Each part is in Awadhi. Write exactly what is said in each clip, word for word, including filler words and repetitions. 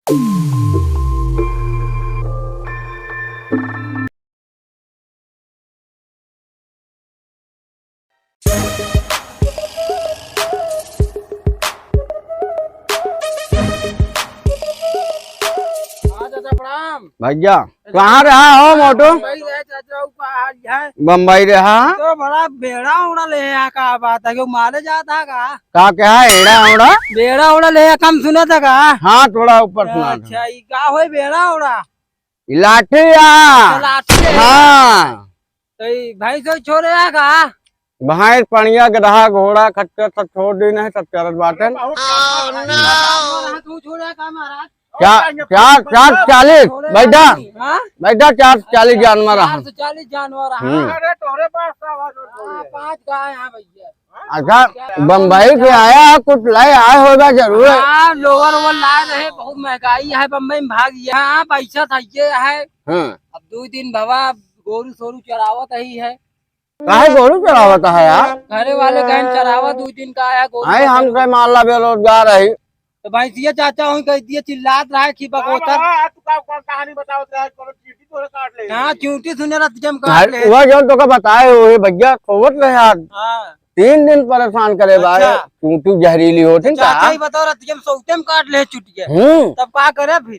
हाँ चाचा, प्रणाम। भैया, कहाँ रहा हो मोटू? वही रहे चाचा, ऊपर आ गया है। बम्बई रहा? तो बड़ा बेड़ा उड़ा ले आया, का बात है, क्यों मारे जाता है का? का क्या है, एड़ा उड़ा? बेड़ा उड़ा ले आया, कम सुना था का? हाँ, थोड़ा ऊपर सुना था। अच्छा, ई का होई बेड़ा उड़ा? ई लाठी आ। अच्छा, लाठी है। हाँ। तो ई भैंस वैस छोड़े आ का? भैंस, पड़िया, गदहा, घोड़ा, खच्चर सब छोड़ दीन है, सब चरत बाटेन। बहुत जानवर है, तू छोड़े का महाराज? चार, चार, चार चालीस, बैठा। हाँ? बैठा, चार चालीस जानवर है। चार सौ चालीस जानवर है। हम्म। अरे, तोरे पास का आवाज हो हाँ, पाँच गाय हैं भैया। अच्छा, बम्बई से आया है, कुछ लाए आए होगा जरूर। हाँ, लोवर वोवर लाए रहे, बहुत महंगाई है बम्बई में, भाग गया। हाँ, पैसा था ये है। हाँ। अब दो दिन भवा गोरू सोरू चरावत ही है। काहे गोरू चरावत है यार? घरे वाले गए चरावा, दो दिन का आया गोरू आए का हम चरावा। कहे मान ला बेरोजगार है। तो भैंसिया चाचा वहीं कह दिए, चिल्लात रहा है कि का बकोतर। बाबा, तू का, कौन कहानी बतावत रहा है? कोनो चींटी तोरे काट ले। हाँ, चींटी सुने रतिया में काट ले। वह जो तोका बताए हो, हे भैया, सोवत रहे आज। हाँ। तीन दिन परेशान करे बा, अच्छा। चींटी जहरीली होती तो का? चाचा ही बताओ, रतिया में सोते में काट ले चुटिया। हम्म। तब का करे फिर?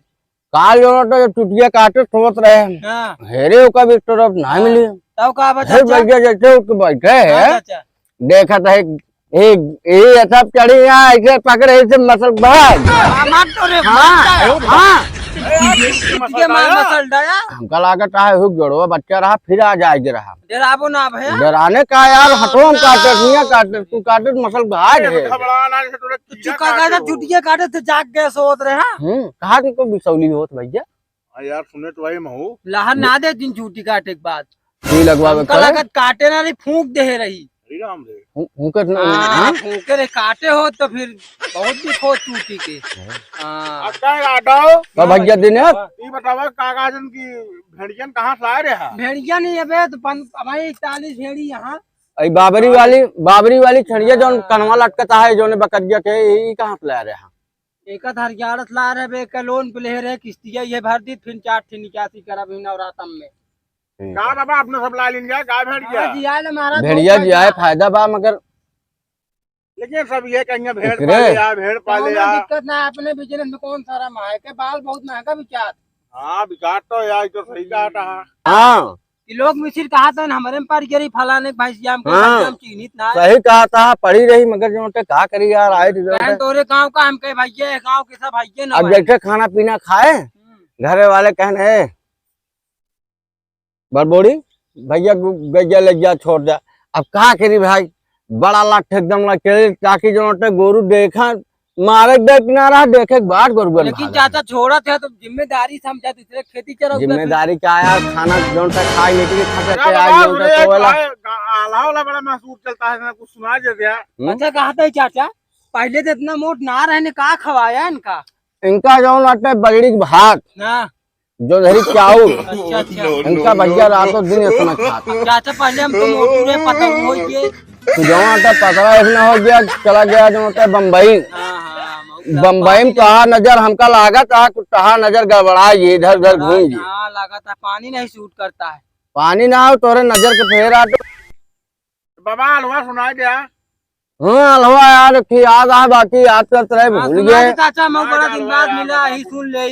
काल जो तो चुटिया काटे सोवत रहे। हाँ। हेरे ओका भी तरफ ना हाँ। मिली। तब का बा हे चाचा? भैया जैसे उठ के बैठे हैं, हाँ चाचा। देखत है, ए, ए, सब चढ़ी यहाँ, ऐसे पकड़े, ऐसे मसल भाग। हाँ, मार तो रे, हाँ, मार तो रे। हाँ। ए, यार, ये किसके मार मसल डाया? हमका लागत है, हुक जोड़वा बच्चा रहा, फिर आ जाएगी रहा। डराबो ना भैया। डराने का यार, हाँ, हटो हम ना। काटे, नहीं काटे, तू काटे तो मसल भाग ए, है। घबराना, जैसे तोरे तो कीड़ा चुका काटे गया था, हो। चुटिया काटे थे, जाग गए, सोवत रहे, हाँ। हम्म, कहा तुमको बिसौली होत भैया? हाँ यार, सुने तो भाई महू। लहर ना दे दिन चुटी काटे के बाद। सुई लगवावे हमका करे? लागत काटे ना रही, फूंक दे रही। हरी राम रे। फू-, फूंकत ना, हाँ, हाँ? फूंके रे, काटे हो तो फिर बहुत दुख हो चूटी के। हाँ। हाँ। अच्छा, यादव। का भैया दिनेश? ये बतावा, काका जन की भेड़ियन कहाँ से लाए रहे हा? भेड़िया नहीं, अबे तो पन-, हमारी इकतालीस भेड़ी यहाँ। अई बाबरी वाली, बाबरी वाली छड़िया जौन हाँ। कनवा लटकता है, जौन बकरिया के, ई कहाँ से लाए रहे हा? एक हरियाणा से ला रहे बे, एक लोन पे ले रहे, किस्तिया ये भर दी, फिर चार ठे निकासी करब ही नवरातम में। ठीक का है। बाबा, अपने सब ला लीन जाए, का भेड़िया? हाँ जी, आए ना महाराज, भेड़िया बहुत जी आए, फायदा। फायदा बा, मगर लेकिन सब ये कहिए, भेड़ एकरे पाले आ, भेड़ पाले कौनो आ। दिक्कत ना, अपने बिजनेस में कौन सारा महंगा, के बाल बहुत महंगा बिकात। हाँ, बिकात तो यार, तो सही कहा था। हाँ। कि लोग मिसिर कहा था, हमरे में पड़ गई, फलाने के भैंसिया में, हाँ। भैंसिया में चीन्हित ना है। सही कहा था, पड़ी रही, मगर जो होते का करी यार, आए थे जो बहन होते। तोरे गाँव का, हम कहे भैया, ये गाँव के सब भैया ना अब भाई। जैसे खाना पीना खाए, हम्म। घरे वाले कहने, "ए, बड़बोड़ी, भैया गु-, गैया ले जा, छोड़ जा।" अब का करी भाई, बड़ा लाठ एकदम लगे, ताकि जो होते गोरू देखा, मारे के डर ना रहा, देखे के बाद गोरुअर लेकिन भागत चाचा है। छोड़त है तो जिम्मेदारी समझा, दूसरे खेती चलाऊ का जिम्मेदारी क्या यार, खाना जौन सा खाए, लेकिन खा सकते क्या हैं, आज बाबा, जौन सा उन्हें सोवेला। खाए, गा-, आला वाला बड़ा महसूस चलता है, ना कुछ सुना दे दिया। हम्म? अच्छा, कहा था चाचा, पहले तो इतना मोट ना रहने, का खवाया इनका? इनका जौन बाटे बजड़ी के भात, हाँ। जो धरी चाउर, अच्छा, अच्छा। इनका भैया रातों दिन ये समय खात। चाचा, पहले हम तो मोटू रहे, पतंग हो गए। तू जवान था, पतरा इतना हो गया, चला गया जो होता है बम्बई। हाँ, हाँ, हाँ, बम्बई में पानी तहा नजर हमका लागत, तहा, तहा नजर गड़बड़ा, ये इधर उधर घूम गई। हाँ, लागत है, पानी नहीं सूट करता है। पानी ना हो, तोरे नजर के फेर आ तो। बाबा, अलवा सुनाई दिया। हाँ, अलवा यार, एक ठे याद आ, बाकी याद करत रहे, हाँ, भूल सुना गए। दे चाचा, मैं हाँ, बड़ा दिन बाद मिला, यही सुन ले।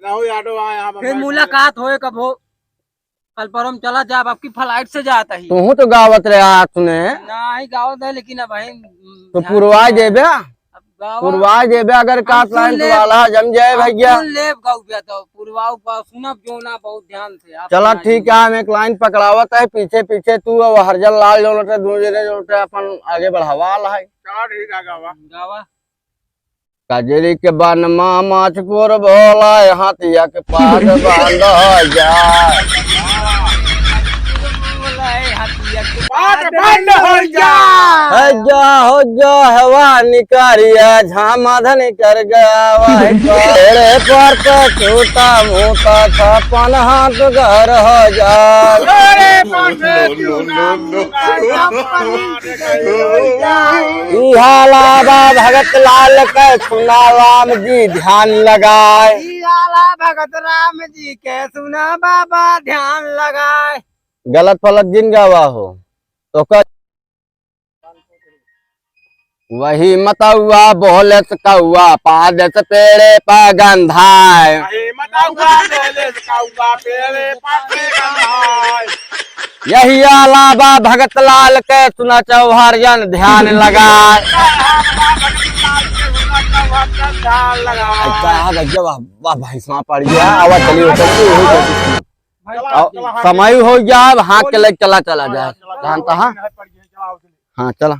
ना हो यादव आए, हम फिर मुलाकात होए कब हो? कल परम चला जाब, आपकी फ्लाइट से जात ही। तू तो गावत रहे हाथ में। नाही गावत है, लेकिन अब भाई, तो ध्यान पुरवाए से देबे? अब गावा। पुरवाए देबे, अगर हम का सुन line लेब। वाला जम जाए हम भैया। सुन लेब गौबे तो पुरवाऊ पा-, सुनब जो ना बहुत ध्यान से, आप चला सुना ठीक दीजिए। है, हम एक line पकड़ावत है, पीछे पीछे तू और हरजन लाल जो लोटे, दो जने जो लोटे अपन आगे बढ़ावा ला है। चला ठीक है, गावा। गावा। कजरी के बन मा माचकोर भोला, हाथिया के पाद बांध जा। पाठ बंद हो जा। है जा हो जा हवा निकारिया, झामाधन कर गया वही पर। पेड़े पर तो छूटा मूता छप्पन हाथ घर हो जा। अरे बाप रे, क्यों ना मूता छप्पन हाथ घर हो जा। ई हाला बा भगत लाल के सुना राम जी ध्यान लगाए। ई हाला भगत राम जी के सुना बाबा ध्यान लगाए। गलत फलत जिन गावा हो, तो कर वही मतौआ बोले से कौआ, पादे से पेड़े पर गंधाए। वही मतौआ बोले से कौआ, पेड़े पर से गंधाए। यही अलावा भगत लाल के सुना चौहर जन ध्यान लगाए। ध्यान लगाए। अच्छा, आ गया, वाह, वाह, भाई, सांप पड़ गया, आवा, चलिए, चलिए, यही चलिए। चला, और चला, हाँ, समय हो गया, अब हाँक के लेके चला, चला जाए। चला, चला, जानता, हाँ? चला, चला, चला। हाँ, चला।